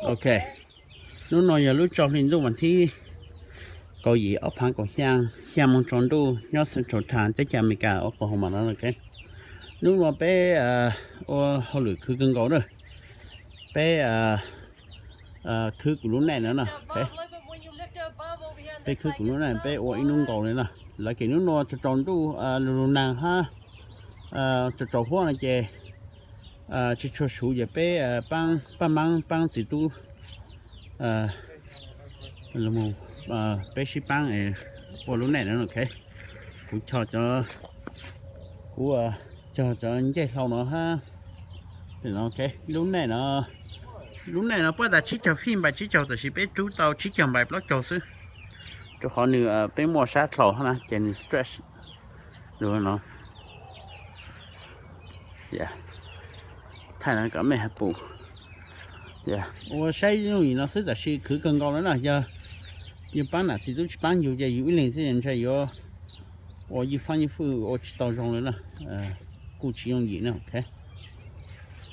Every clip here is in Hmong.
Ok, hnub no yog lub rau hli ntuj vas thib kaum yim ob phav kaum xya, xya moo tsaus ntuj nyob Central Time teb chaws Amelikas Oklahoma no. Hnub no peb ua hauj lwm khwv kawg nkaus na. Peb khwv kuv lub nej no na. Peb khwv kuv lub nej, peb ua ib hnub nkaus li na. Lawv kev hnub no tsaus tsaus ntuj lug lug nag hab tsaus tsaus huab no ces tsis tshua suv ces peb pab maab paab txiv tub, peb sib paab ua lub nej no. Kuv cog cov, kuv cog cov ncej hlau no hab. Lub nej no, lub nej no puab tas tsib caug feet by tsib caug, tab sis peb rub tau tsib caug by plaub caug xwb, rau qhov nws peb muaj sab dlhau hab na ces nws stretch lug no. Thaij no kom mej has pum. Ua saib yooj yim no xwb, tab sis khwv kawg nkaus lawm na. Yog yug paab nam txiv tub tsis paab yug ces yug ib leeg xwb ntshai yuav ua ywj faab ywj fwj ua tsis tau zoo li na. Kuj tsis yooj yim na.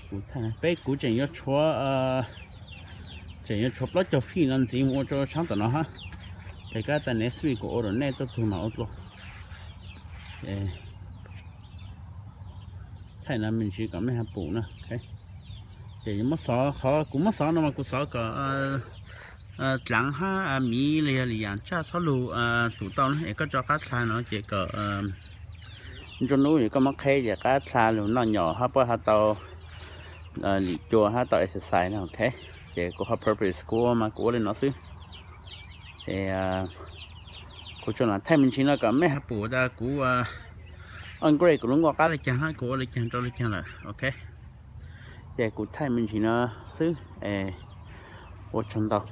Kuv thaij, peb kuv tseem yuav tshuav, tseem yuav tshuav plaub caug feet no ntxiv mus ua rau tshaab tom no hab. Ces kab tas next week kuv ua dua nej tuaj txug mas ua dlua. Thaij no me ntsis kom mej has pum na. Ces muab xov, qhov kuv muab xov no mas kuv xov kom dlaav hab miv los yog li yaam tsaj txhob lug tum tau na, es koj tso qab dlha no ces kom nruab nub es koj muab qheb ces qab dlha lug noj nyom hab puab ho tau lim cua hab tau exercise na. Ok, ces kuv ho purpose kuv ua mas kuv ua li no xwb. Es kuv tsuas lam thaij me ntsis no kom mej has pum tas kuv upgrade kuv lub nkuaj qab li caag hab kuv ua li caag rau li caag lawm. Ok, ces kuv thaij me ntsis no xwb es ua tsaug ntau.